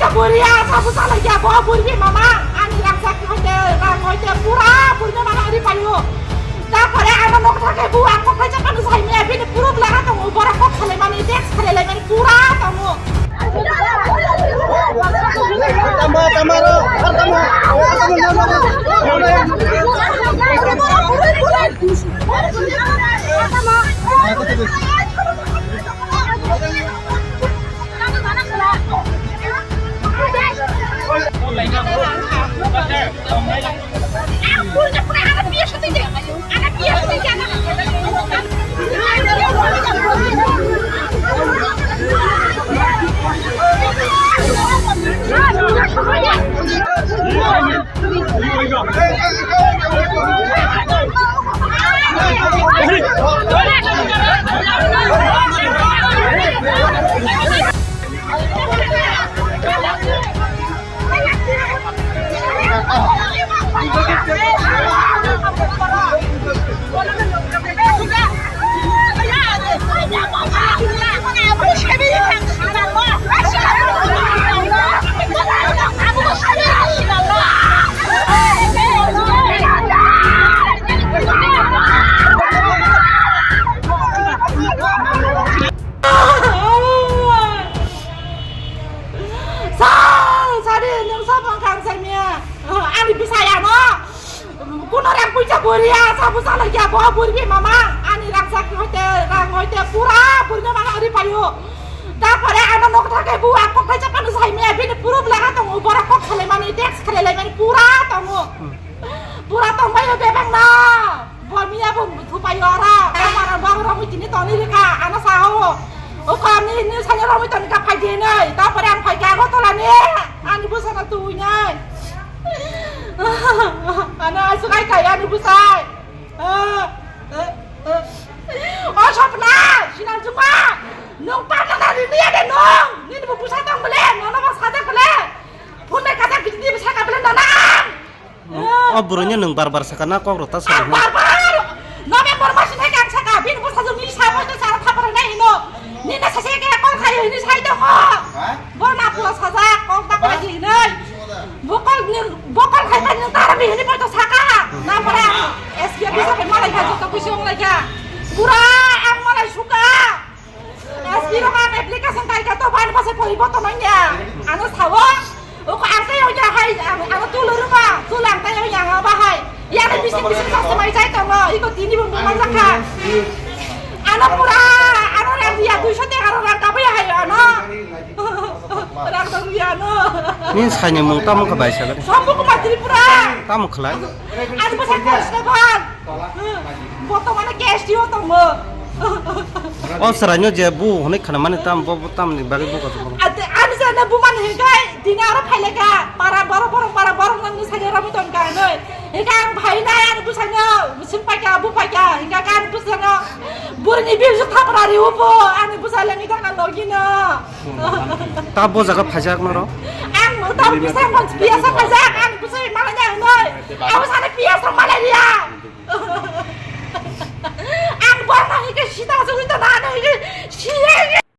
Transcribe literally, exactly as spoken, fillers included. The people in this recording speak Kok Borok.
Buriya sabu salai ya bo buri mama ani rangsak hoite rang hoite pura buri mama ri payo. Tapore ano nok thake bu ang kok thai chapani sai me bini pura blaga tongo borok kok salai mani text salai lai mani pura tongo. Tama tama ro tama. Sal, sari, nung sabang kang sangya. Ani bisaya no. Kuno rang puisa buriya, sabu salai ya, bo buri mama. Ani rang sak hoite, rang hoite, pura buri mama ri payo. Tapore ano nok thake bu ang kok thai chapani sai me, bini pura blaga tongo, borok kok salai mani, text khalai lai mani, pura tongo. Pura tongbayo bebak na. Bo miya bo thupayo ora. Amar bo romwi tini toni rika. Ano sao. O kami ni sanya romwi toni ka phai di nei. Tapore ang phai ka Agartala ni. Ani bwsano twi nei. Ano aswk ai kai ani bwsai. O Sopna, sinal juma. Nung pa na na ri ni ya de nung. Ni bo bwsa tong bole. Nono bo sajak bole. Phone bai kajak bidi bwsa ka bole nana ang. O bwrwino nwng bar bar sakha na kok rw ta sakha. Ang bar bar November mas ni khe ang sakha, bini bwsajwk ni samo tei sara thapar nai hino. Nini sase khe kol khai hini sai tongo. Bo na pula sajak, kol ta khai hinoi. Bo kol ni, bo kol khai khai ni tara mi hini pai to sakha. Na pore ang S P bisa pe malai kha, joto kusi ong lai kha. Pura ang malai suka. S P rok ang application kai ka to ban base poriborton ongya. Ano sawo, o ko ang tayo ya hai, ang, ano tulo rupa, tulang tayo ya nga bahai. Ya ni bisi bisi customer jai tongo, iko tini bung bung manjakha. Ano pura, ano rang dia duiso te aro rang kabai hai ano. Rang dong dia ano. Ni saini mung tamo kha bai sa gani. Sombu Kumar Tripura. Tamo khlai. Ano basa kos na ban. Botomane K S T O tongo. O saraino je bu hwnwi khana mani tam bo, bo tamni bagwi bu kothomo. Ate ani jana bu man hikai dina aro phaileka para boro boro para boro nang ni sanya ramu ton ka noi. Hikai ang phai nai ani bu sanya sing paika bu paika hikai kan bu sanya burni bi ju thapra ri upo ani bu sanya ngi dang na logi no. Ta bo jaga phaijak noro. Ang ta bu sa kon biasa phaijak ani bu sa malanya noi. Abu sana biasa malanya. Ang borno hike sita sugui to nana hike siya hike